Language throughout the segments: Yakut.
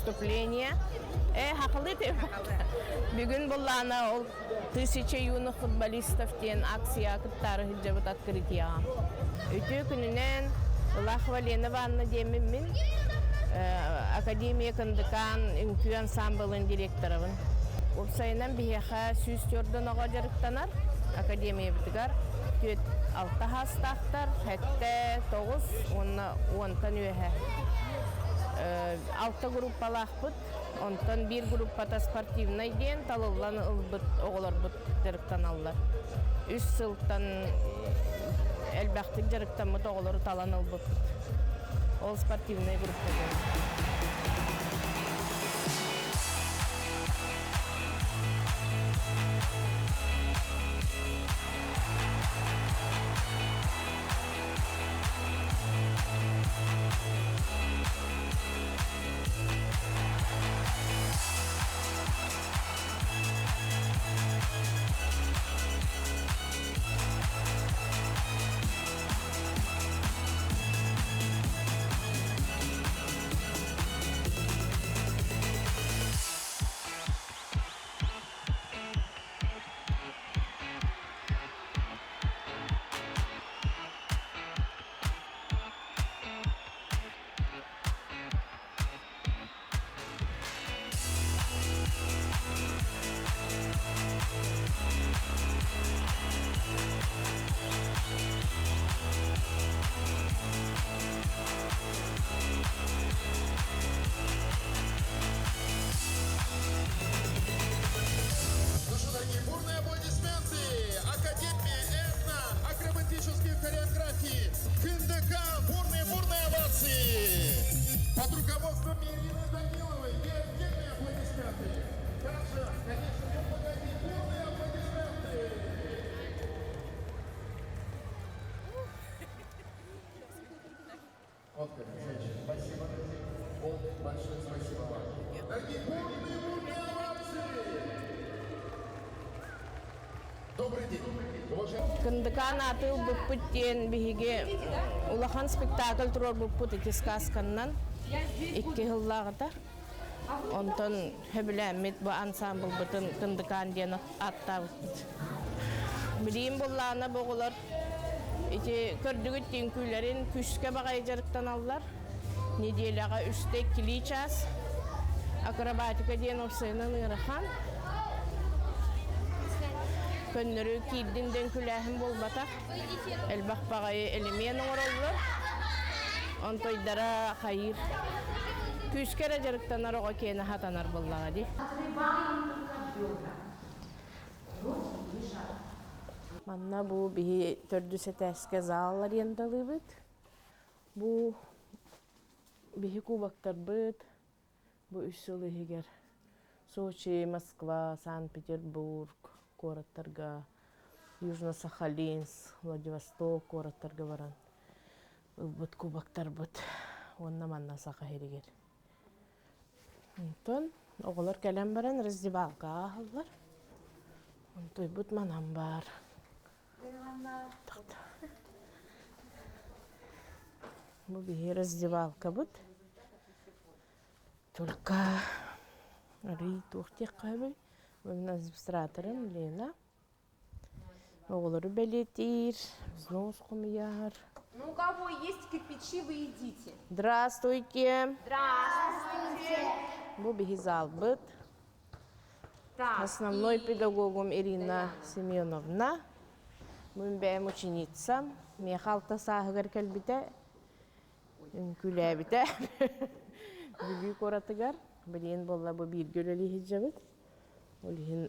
выступление. Э, хахылы Бүгүн буллаана ол Тысяча юных футболистов диэн акция кыттаары сылдьабыт открытияҕа. Үтүө күнүнэн Ылахова Лена Ивановна диэммин мин Академия Кындыкаан үҥкүү ансаамбылын директорабын. Уопсайынан биһиэхэ 104 оҕо дьарыктанар. Академиябытыгар түөрт алта саастаахтар, сэттэ, тоҕус уонна уонтан үөһэ. Алта группалаахпыт. Онтон биир группата спортивнай диэн талыллан ылбыт оҕолорбут дьарыктаналлар. Үс сылтан элбэхтик дьарыктаммыт оҕолору талан ылбыппыт. Ол спортивнай группа диэн. Ну что, дорогие, бурные аплодисменты! Академия этно-акробатической хореографии КНДК. Бурные-бурные овации! Под руководством Ирины Даниловой и отдельные аплодисменты. Также, конечно же, погоди, бурные аплодисменты! Вот как, женщина. Спасибо. Вот, большое спасибо вам. Дорогие бурные, бурные овации! Добрый день. Уважаемые... Кындыкаан ааты ылбыппыт диэн биһиги улахан спектакль туруорбуппут ити сказканнан икки сыллааҕыта. Онтон сөбүлээммит бу ансаамбылбытын Кындыкаан диэн ааттаабыппыт. Билигин буоллаҕына бу оҕолор ити көрдүгүт үҥкүүлэрин күүскэ баҕайы дьарыктаналлар. Неделяҕа үстэ иккилии чаас. Акробатика диэн уопсайынан ыарахан. Көннөрү киирдин да үҥкүүлээһин буолбатах. Элбэх баҕайы элемент оҥороллор. Онтойдара хайыыр. Күүскэ эрэ дьарыктанар оҕо киэнэ хатанар буоллаҕа дии. Манна бу биһи төрдүс этээскэ зал арендалыыбыт. Бу биһи кубоктарбыт бу үс сыл иһигэр Сочи, Москва, Санкт-Петербург куораттарга, Южно-Сахалинск, Владивосток куораттарга баран ылбыт кубоктарбыт уонна манна Саха сиригэр. Онтон оҕолор кэлэн баран раздевалкаҕа ааһаллар. Онтуйбут манан баар. Бу биһи раздевалкабыт. Только арый туох диэххэ сөбүй? Администраторым Лена. Оҕолору бэлиэтиир, взнос хомуйар. Ну, у кого есть кирпичи, вы идите. Здравствуйте. Здравствуйте. Бу биһи залбыт. Так, Основной и... педагогум Ирина Семеновна. Мин бэйэм ученицам. Миэхэ алта сааһыгар кэлбитэ. Үҥкүүлээбитэ. Бүлүү куоратыгар. Билигин буолла бу бииргэ үлэлии сылдьабыт. Ол иһин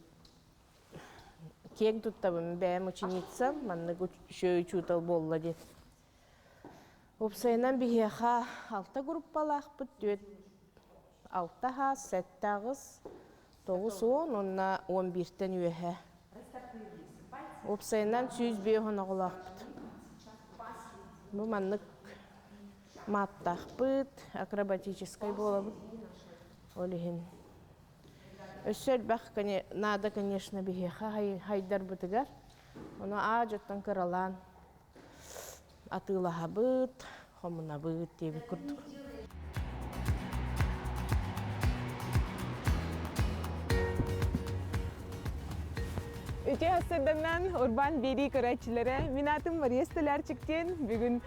киэҥ туттабын бэйэм ученицам, маннык үчүгэй учуутал буолла диэн. Уопсайынан биһиэхэ алта группалаахпыт, түөрт алта хаас, сэттэ аҕыс, 90 уонна уон бииртэн үөһэ. Уопсайынан 150 оҕолоохпут. Бу маннык мааттаахпыт, акробатическай буолабыт. Ол иһин Өссө элбэх наада, конечно, биһиэхэ хайдарбытыгар. Ону аа дьоттон кыралаан атыылаһабыт, хомунабыт диэбит курдук. Үтүө сырданан Урбаан биэрии көрөөччүлэрэ, мин аатым Мария Столярчик диэн. Бүгүн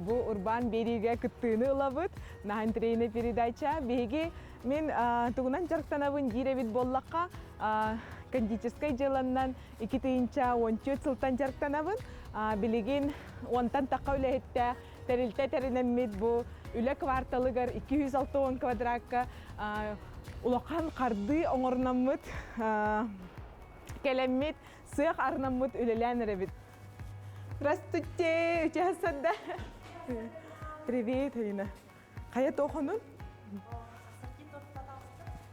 бу Урбаан биэриигэ кыттыыны ылабыт. Наһаа интэриэһинэй передача. Биһиги мин тугунан дьарыктанабын диир эбит буоллахха, кондитерскай дьыаланнан 2014 сылтан дьарыктанабын. Билигин уонтан тахха үлэһиттээх тэрилтэ тэринэммит бу үлэ кварталыгар 260 квадракка улахан хардыы оҥорунаммыт кэлэммит сыах арынаммыт үлэлээн эрэбит. Здравствуйте, участвовать. Привет, Алина. Хайа тоохонун?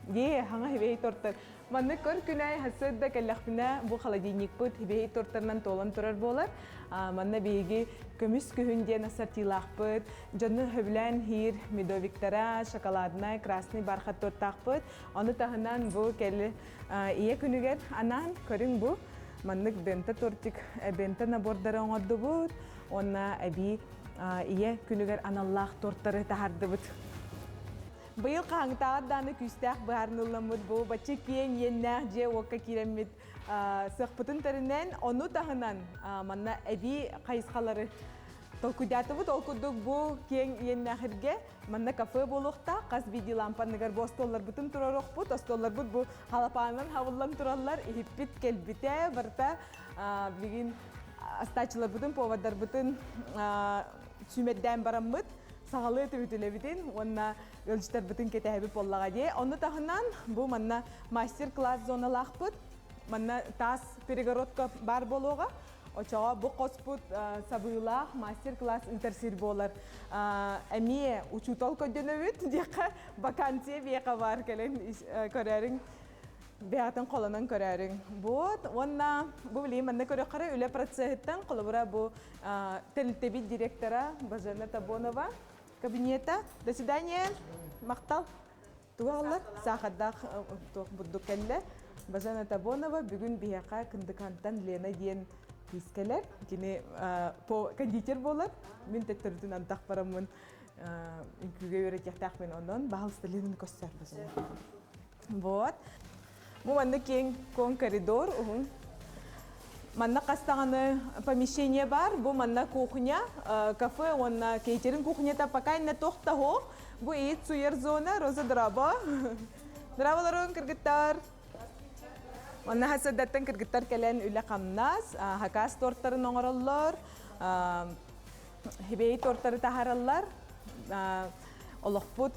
Дии, хаҥа хибей тортар. Маннык көр күнэй хасыт да кэллэхпинэ бу холодильникпыт хибей тортарынан туолан турар буолар. Манна биһиги көмүс күһүн диэн ассортилаахпыт. Дьону хөбүлээн иһиир медовиктара, шоколаднай, красный бархат тортаахпыт. Ону таһынан бу кэл ийэ күнүгэр анаан көрүҥ бу маннык бенто тортик, бенто набордары оҥордубут. Уонна эбии ийэ күнүгэр аналлаах тортары таһардыбыт. Быйыл хаһыҥтааҕар дааны күүстээх быһаарынылламмыт бу бачча киэҥ иэннээх дьиэ-уокка киирэммит сыахпытын тэринэн, ону таһынан манна эбии хайысхалары толкуйдаатыбыт. Ол курдук бу киэҥ иэннээхиргэ манна кафе буолуохтаах, хас биирдии лампаныгар бу остуолларбытын туруоруохпут. Остуолларбыт бу халапаанынан хабыллан тураллар, иһиппит кэлбитэ барыта билигин астааччыларбытын, повардарбытын сүүмэрдээн бараммыт саҕалыы түбүтүлэбитин уонна ыалдьыттарбытын кэтэһэбит буоллаҕа дии. Ону таһынан бу манна мастер-класс зоналаахпыт. Манна таас перегородка баар буолуоҕа. Очоҕо бу хоспут сабыылаах мастер-класс ыытар сир буолар. Эмиэ учуутал көрдөнөбүт диэххэ вакансия биэхэ баар кэлэн көрөөрүҥ бэйэтин холонон көрөөрүҥ. Вот уонна бу билигин манна көрөххөрө үлэ процеһыттан холобура бу тэрилтэбит директора Бажена Табонова кабинета. До свидания. Махтал. Туга аллар? Саахардаах туох бурдук кэллэ. Бажена Табонова бүгүн биһиэхэ Кындыкантан Лена диэн киискэлэр. Кини по кондитер буолар. Мин төттөрүтүн антах бараммын үҥкүүгэ үөрэтиэхтээхпин онон баһалыста Ленаны көссөр Бажена. Вот. Бу манна киэҥ куоҥ коридор уһун. Манна хас даҕаны помещение бар. Бу манна кухня, кафе уонна кейтеринг кухнята пока инне туох да суох. Бу иит суйар зона, Роза драба. Здраволорун, кыргыттар. Манна хасырдаттан кыргыттар кэлэн үлэ-хамнас, хакас тортарын оҥороллор, Хибей тортары таһараллар. Олохпут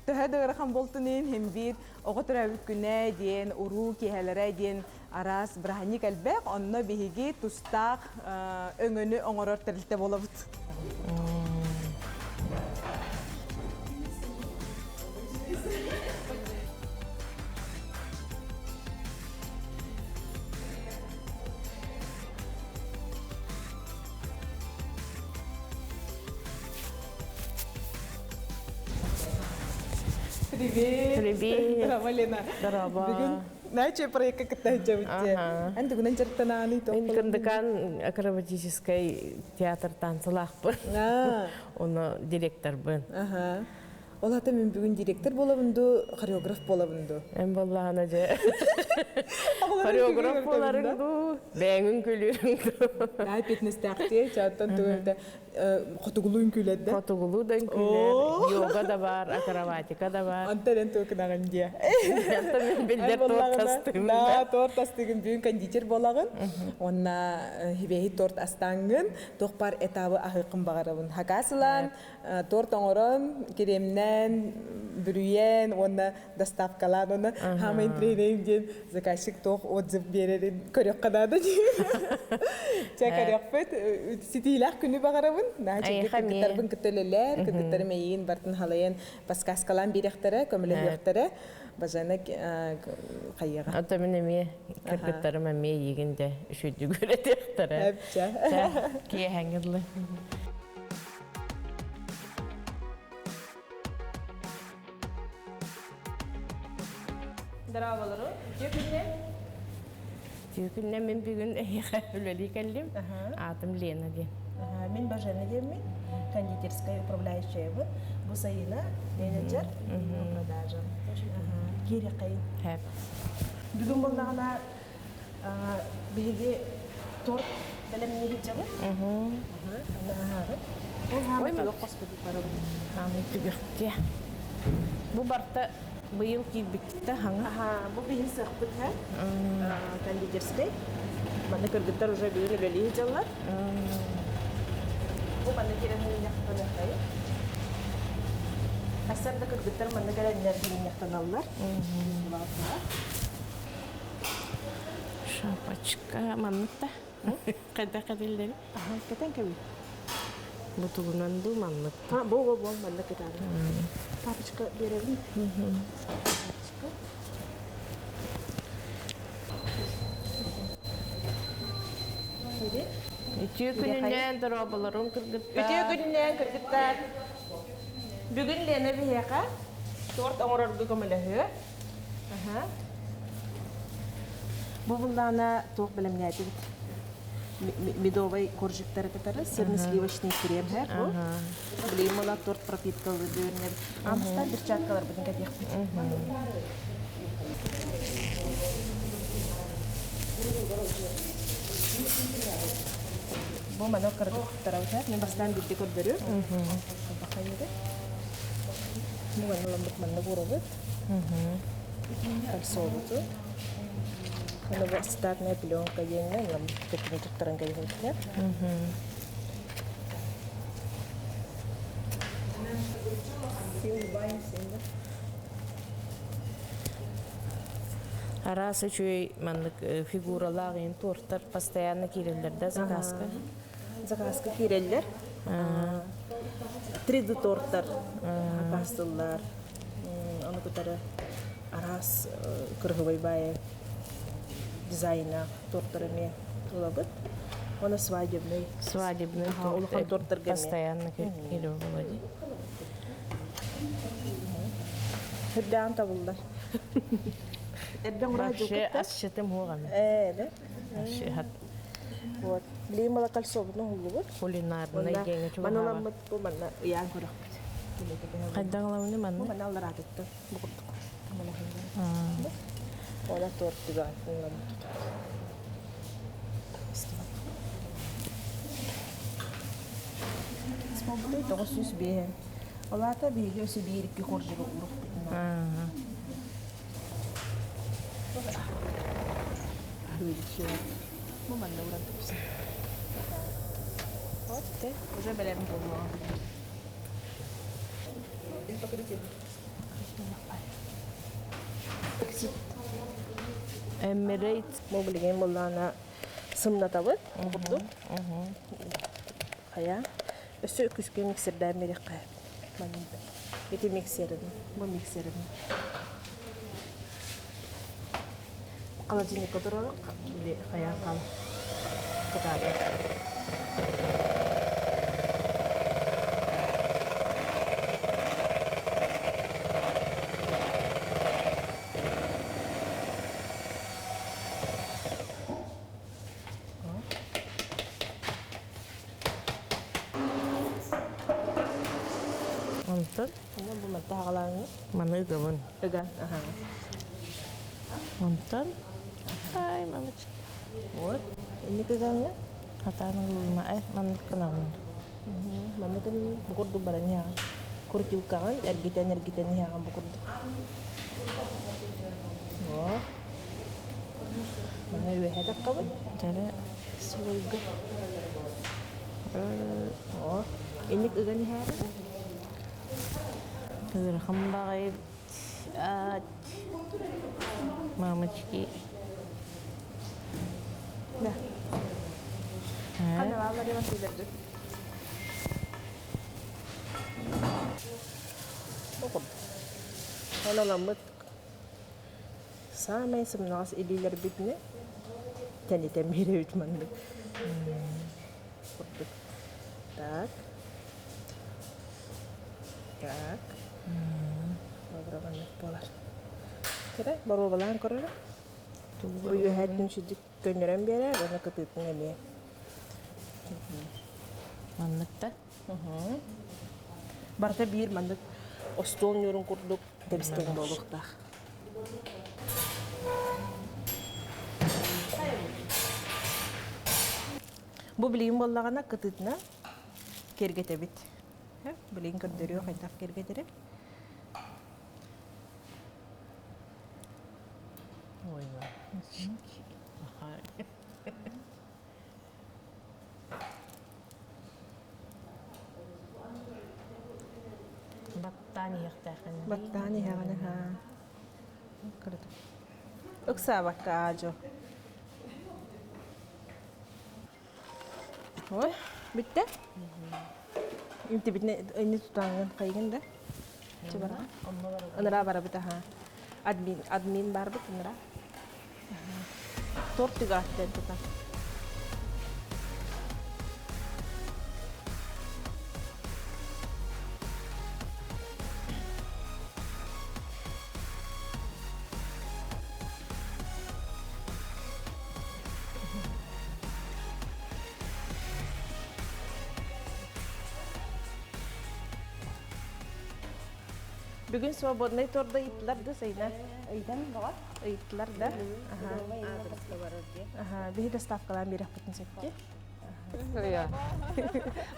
төһө да ыарахан буолтун иһин син биир оҕо төрөөбүт күнэ диэн, уруу киэһэлэрэ диэн араас бырааһынньык элбэх. Онно биһиги тустаах өҥөнү оҥорор тэрилтэ буолабыт. Привет! Привет! Здорово, Лена. Здорово. Бүгүн наче проекка кытта сылдьабыт дии. Эн тугунан дьарыктанаҕыный Мин Кындыкан акробатическай театр танцылаахпын. Ону директорбын. Аха. Ол ата мин бүгүн директор буолабын дуу, хореограф буолабын дуу? Эн буоллаҕына дьэ хореограф буоларыҥ дуу, бэйэҥ үҥкүүлүүрүҥ дуу? Наһаа фитнестээхтии, чааттан тугу эмитэ хотугулуу үҥкүүлэр да? Хотугулуу да үҥкүүлэр, йога да баар, акробатика да баар. Онтон эн тугу гынаҕын диэ? Онтон мин биллэр торт астыыбын Да, торт астыыгын, бүгүн кондитер буолаҕын. Уонна хибэһи торт астааҥҥын, туох баар этабы аһыаххын баҕарабын. Хакас ылан, торт оҥорон, кремнээн, бүрүйэн уонна доставкалаан уонна хаамай тренинг диэн заказчик туох отзыв биэрэрин көрүөххэ наада дии. Чэ көрүөхпүт. Ситиилээх күнү баҕарабын. Наһаа чэбдик кыргыттарбын кытта үлэлээр, кыргыттарым эйиин бартын халайан подсказкалаан биэриэхтэрэ, көмөлөһүөхтэрэ. Бажана хайыаҕа. Ото мин эмиэ кыргыттарым эмиэ эйигин дэ үчүгүйдүк үөрэтиэхтэрэ. Эпчэ. Киэһэҥҥи дылы. Здраволору. Үтүө күннэ. Үтүө күннэ мин бүгүн эһиэхэ үлэлии кэллим. Аатым Лена диэн. Мин Бажена диэммин, кондитерскай управляющайбын. Бу сайына менеджер по продажам. Киириэххэйин. Хэп. Бүгүн буоллаҕына. Биһиги торт бэлэмнии сылдьабыт. Аһаары. Ол хаамай түгэх хоспутут барабыт. Хаамай түгэхтиэ. Бу барта быйыл киирбиттэ хаҥа. Аха, бу биһи сыахпыт һэ. Кондитерскай. Манна кыргыттар уже бүгүн үлэлии сылдьаллар. Бу манна киирэн мунньахтаныахтайы. Хассан да кыргыттар манна кэлэннэр мунньахтаналлар. Шапочка маннык да. Хайдах кэтиллэри? Аха, кэтэн кэбий. Бу тугунан дуу маннык? А, бу бу бу маннык кэтааны. Папочка биэрэбин. Папочка. Үтүө күнүнэн дорооболорун кыргыттар. Үтүө күнүнэн кыргыттар. Бүгүн Лена биһиэхэ торт оҥорорго көмөлөһүө. Аха. Бу буллаана туох бэлэмнээтибит? Медовай коржиктары кытары сырно-сливочный крем һэ бу. Билигин була торт пропиткалы дөрнер. Амстан перчаткаларбытын кэтиэхпит. Бу маны кыргыттарабыт. Мен бастаан бирде көрдөрүм. Бу манна ламбыт манна буурабыт. Кольцобуту. Аны бу ацетатная пленка диэҥҥэ ламбыт туттаран кэбиһэбиттэр. Араас үчүгэй маннык фигуралаах иин туортар постоянно киирэллэр да заказка? Заказка киирэллэр. 3D торттар сакаастыллар. Ону кытары араас кыргыбай баайы дизайна торттар эмиэ ылабыт. Уонна свадебный. Свадебный Улахан торттарга эмиэ. Постоянно киирэр буолуо дии. Үрдээн табыллар. Эрдэ Вообще асчытым хуоҕаны. Ээ, да. Вообще Вот. Билигин малакальсобутун уһуллубут. Кулинарнай диэҥэ чугаһаабат. Маналаммыт бу манна ыйаан көрөхпүт. Хайдах ылабыны манна? Бу манна аллараатыттан бу курдук. Ола тортуга ылламмыт. Смолбутой 905. Олата биһиги өсө биир икки коржуга урукпутуна. Бу манна уран тупса. Вот те уже бэлэм буолуо. Эмирейт Бу билигин буллаана сымнатабыт курдук. Хайа. Өссө күскэ миксердээн биэриэххэ. Ити миксерин, бу миксерин. Холодильникка турар, хайа хал кытаата. Онтон Онон бу манта аҕалааҥҥы маны ыгабын. Ыган, аха. Онтон ай мамочка. Вот. Инник ыгаҥҥа Хатаан ылылма э маннык гынабын. Маннык бу курдук баран иһэҕин. Крутилкаҕын эргитэн эргитэн иһэҕин бу курдук. О. Манна үөһэ таххабыт. Дьэрэ. Суруйга. О. Инник ыган иһээри. Ыарахан баҕайы мамочки. Да. Ханна бааллар иван Оноламмыт саамай сымнаҕас илиилэрбитинэ тэнитэн биэрэбит маннык курдук. Так. Так. Обраганнык буолар. Кэрэ, боруобалаан көрөрө. Бу үөһээттэн сүдүк көннөрөн биэрэр, уонна кытыытын эмиэ. Маннык да? Барыта биир маннык остуол ньуурун курдук тэбистэҥ буолуохтаах. Бу билигин буоллаҕына кытыытынан киэргэтэбит. Билигин көрдөрүө хайдах киэргэтэри. Ой, Баттаан иһиэхтээххин. Баттаан иһэҕин аһаа. Ыксаабакка аадьо. Ой, бүттэ. Интибитин инни тутааҥҥын хайгын да. Чыбара. Ыныраа барабыт аһаа. Админ, админ барбыт ыныраа. Торт түгэҕиттэн тутан. Бүгүн свободный торда ыйыттылар да Сайна? Ыйтан баҕар. Ыйыттылар да. Аха, биһи доставкалаан биэрэхпитин сөпкө.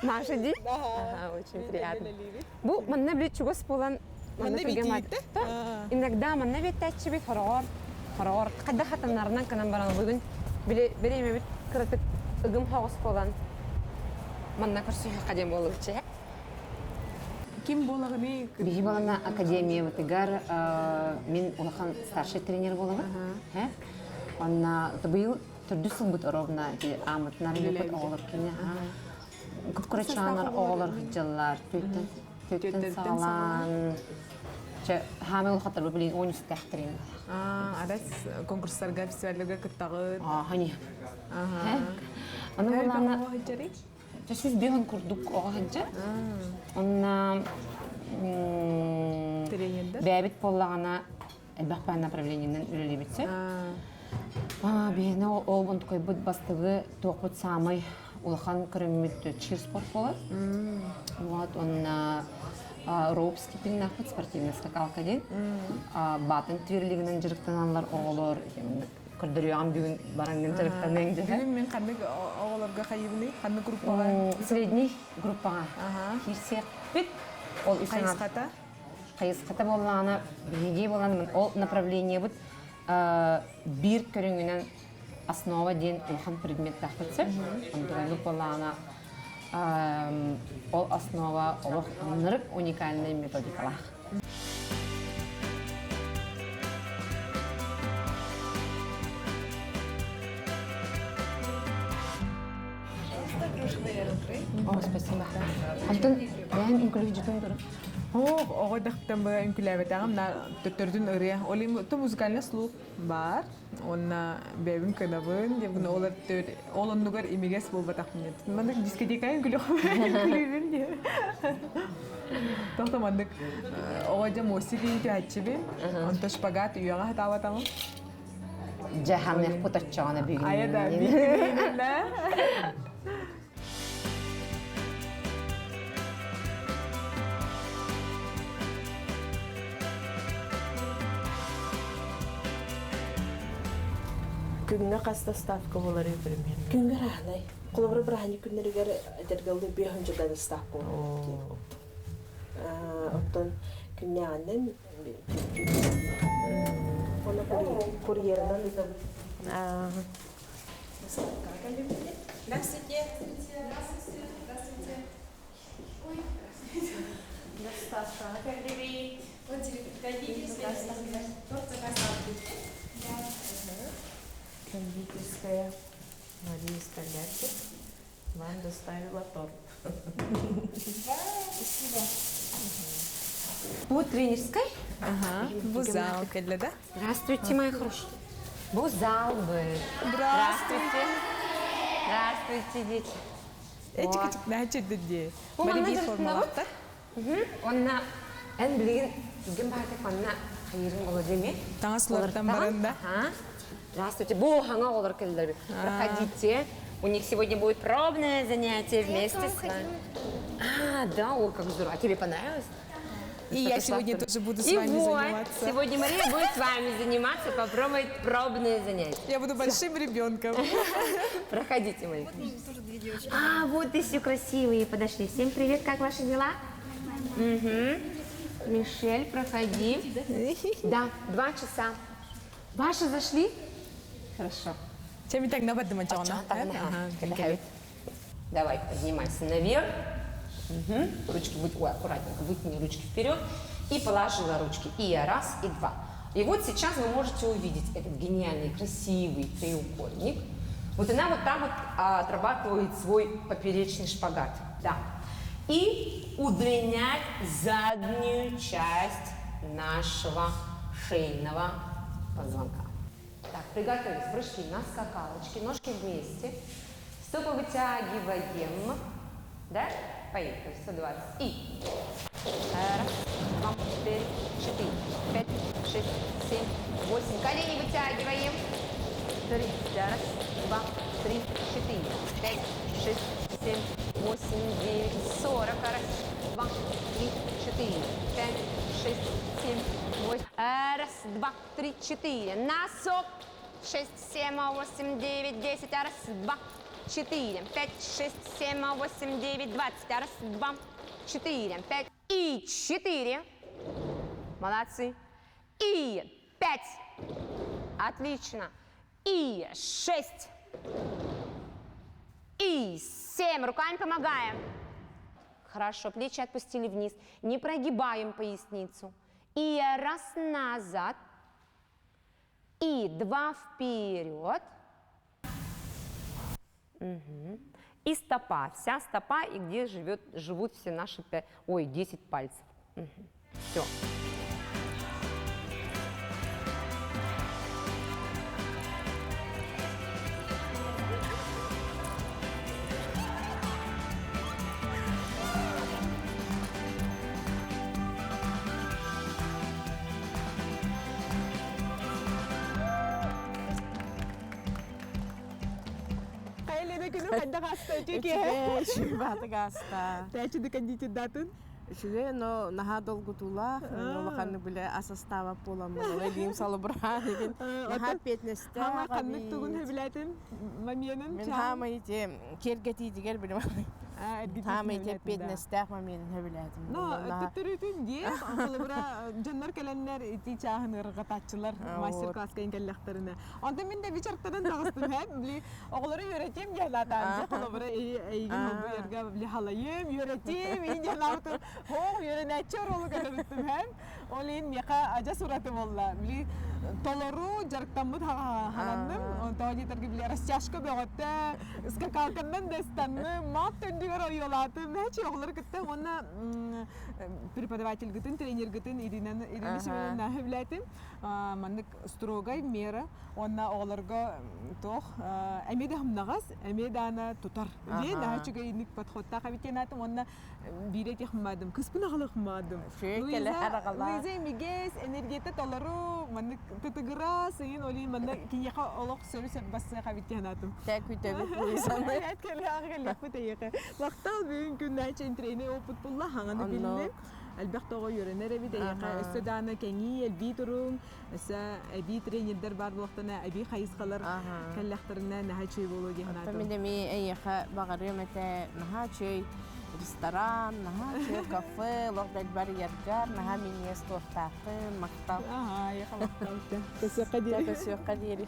Маша ди? Ага, очень приятно. Бу манна били чугас буолан манна битиитте. Иногда манна беттәччибит хороҕор хороҕор хайда хатаннарынан кынан баран бүгүн били бириэмэбит кыратык ыгым хоҕус буолан манна көрсүһүөххэ диэн буолууччу. Ким буолаҕыный? Биһи балана академиябытыгар мин улахан старший тренер буолабын. Онна быйыл төрдүс сылбыт ровно аамытынан үлэпит оҕолор кини кукурачаанар оҕолор сылдьаллар түөттэн түөттэн саҕалаан чэ хаамай улахаттар билин он үстээхтэрин арас конкурстарга фестивальларга кыттаҕыт хани аны булаана 105 курдук оҕо сылдьар онна бэйэбит буоллаҕына элбэх баан направлениенэн үлэлиибит сөп. Биһиэнэ ол онтукайбыт бастыгы туохпут саамай улахан көрүҥмүт чир спорт буолар. Вот онна роуп скиппингнаахпыт спортивная скакалка диэн. Баатын тверлигинэн дьарыктаналлар оҕолор көрдөрүөҕүм бүгүн бараҥҥын дьарыктаныаҥ дьэ. Бүгүн мин ханнык оҕолорго хайыбыный? Ханнык группаҕа? Средний группаҕа киирсиэхпит. Ол Хайысхата? Хайысхата буоллаҕына, биһиги буолан ол направлениебыт биир көрүҥүнэн основа диэн улахан предметтаахпыт сөп. Онтукайбыт буоллаҕына ол основа олох ынырык уникальнай методикалаах. О, спасибо. Антон, бэйэҥ үҥкүүлүүчүтүн көрө. Ох, оҕо эрдэхпиттэн быһа үҥкүүлээбэтэҕим, төттөрүтүн ырыа. Ол иһин музыкальный слух баар. Уонна бэйэбин кынабын, диэн ол ол оннугар имигэс буолбатахпын. Маннык дискотекаҕа үҥкүүлүүбүн диэн. Тоҕо маннык оҕо дьэ мостик түһээччибин. Онто шпагат үйэҕэ сатаабатаҕым. Дьэ, ханыахпыт оччоҕуна бүгүн. Айа да, биир Күҥҥэ хас доставка буоларый примерно? Күҥҥэ раһынай. Холобура бырааһынньык күннэригэр эдэргэллыы биэһүнчэ доставка буолар. Оттон күннээҕинэн Оны курьерынан ыытабыт. Здравствуйте. Здравствуйте. Здравствуйте. Ой, здравствуйте. Доставка кэллибит. Вот кондитерская. Торт заказал. Да. Кондитерская Мария Столярчик вам доставила торт. Да, спасибо. Бу тренерская. Ага, бу зал кэллэ да? Здравствуйте, мои хорошие. Бу зал бы. Здравствуйте. Здравствуйте, дети. Эчик нәче дии. Бары биир формалаахтар. Онна эн билигин түргэн баҕайытык манна хайыырын ола деми. Таҥас уларытан баран да. Здравствуйте. Бу хаҥа оҕолор кэллэр. Проходите. У них сегодня будет пробное занятие вместе с вами. А, да, о, как здорово. А тебе понравилось? И я сегодня тоже буду с И вами вот, заниматься. сегодня Мария будет с вами заниматься, попробовать пробные занятия. Я буду большим ребенком. Проходите, мои. А, вот и все красивые подошли. Всем привет, как ваши дела? Угу. Мишель, проходи. Да, два часа. Ваши зашли? Хорошо. Чем так на Давай, поднимайся наверх. Угу. Ручки будь, ой, аккуратненько, вытяни ручки вперед. И положила ручки. И раз, и два. И вот сейчас вы можете увидеть этот гениальный, красивый треугольник. Вот она вот там вот отрабатывает свой поперечный шпагат. Да. И удлинять заднюю часть нашего шейного позвонка. Так, приготовились. Прыжки на скакалочке, ножки вместе. Стопы вытягиваем. Да? Поехали. 120. И. Раз, два, три, четыре, пять, шесть, семь, восемь. Колени вытягиваем. Три. Раз, два, три, четыре, пять, шесть, семь, восемь, девять, сорок. Раз, два, три, четыре, пять, шесть, семь, восемь. Раз, два, три, четыре. Носок. Шесть, семь, восемь, девять, десять. Раз, два, четыре, пять, шесть, семь, восемь, девять, двадцать. Раз, два, четыре, пять и четыре. Молодцы. И пять. Отлично. И шесть. И семь. Руками помогаем. Хорошо, плечи отпустили вниз. Не прогибаем поясницу. И раз назад. И два вперед. Угу. И стопа, вся стопа, и где живет, живут все наши 5, ой, 10 пальцев. Угу. Все. Хайа күнү хайдах аста үтүө киэһэ. Үчүгэй, баатык аста. Тээчи кондитердатын. Үчүгэй, но наһаа долгутуулаах, улаханнык биле ас астаабат буоламмын, илиим салыбыраан игин. Наһаа эппиэтинэстээх Хама ханнык тугун хөбүлээтин мамиянын Мин хаамай ити киэргэтиитигэр билим. Хаамай ити эппиэтинэстээх мамиянын хөбүлээтим. Но төттөрүтүн дии, холобура дьоннор кэлэннэр ити чааһын ырҕатааччылар мастер-класска кэллэхтэринэ. Онтон мин да бичартадан таҕыстым һэ, били оҕолору үөрэтиэм диэн аатаан холобура эйигин холбуйарга били халайым, үөрэтиэм, иин диэн аабытым, хоох үөрэнээччи оруолу көрөрүттүм һэм. Ол иһин миэхэ адьас ураты буолла. Били толору дьарыктаммыт хананным. Онтон диэтэргэ били растяжка бөҕөтө, скакалканнан да ыстанным, мат төрдүгэр ойуолаатым. Мэчи оҕолору кытта уонна преподавательгытын, тренергытын Ирина Ирина Семеновна сөбүлээтим. Маннык строгай мера уонна оҕолорго туох эмиэ да хымнаҕас, эмиэ даана тутар. Диэн наһаа үчүгэй подходтаах эбит диэн аатым уонна биирэ этиэх кыспын аҕалыахмаадым. Луиза имигэс, энергията толору, маннык тытыгыра, сыйын олин манна киниэхэ олох сөрү сөп бассыах эбит диэн аатым. Тэ күтэбит Луизаны. Кэлэҕэ кэлиэхпит эйиэхэ. Махтал бүгүн күннээчи интрейни опыт булла хаҥаны билинним. Элбэх тоҕо үөрэнэр эбит эйиэхэ өссө даана кэҥии, элбии туруҥ, өссө эбии тренердэр баар буолуохтана, эбии хайысхалар кэллэхтэринэ наһаа үчүгэй буолуо диэн Оттон мин эмиэ эйиэхэ баҕарыам этэ наһаа үчүгэй ресторан, наһаа үчүгэй кафе, олох дэлбэр яргар, наһаа минньигэс туохтааххын, махтал. Аха, эйиэхэ махтал. Көсүөххэ диэри. Көсүөххэ диэри.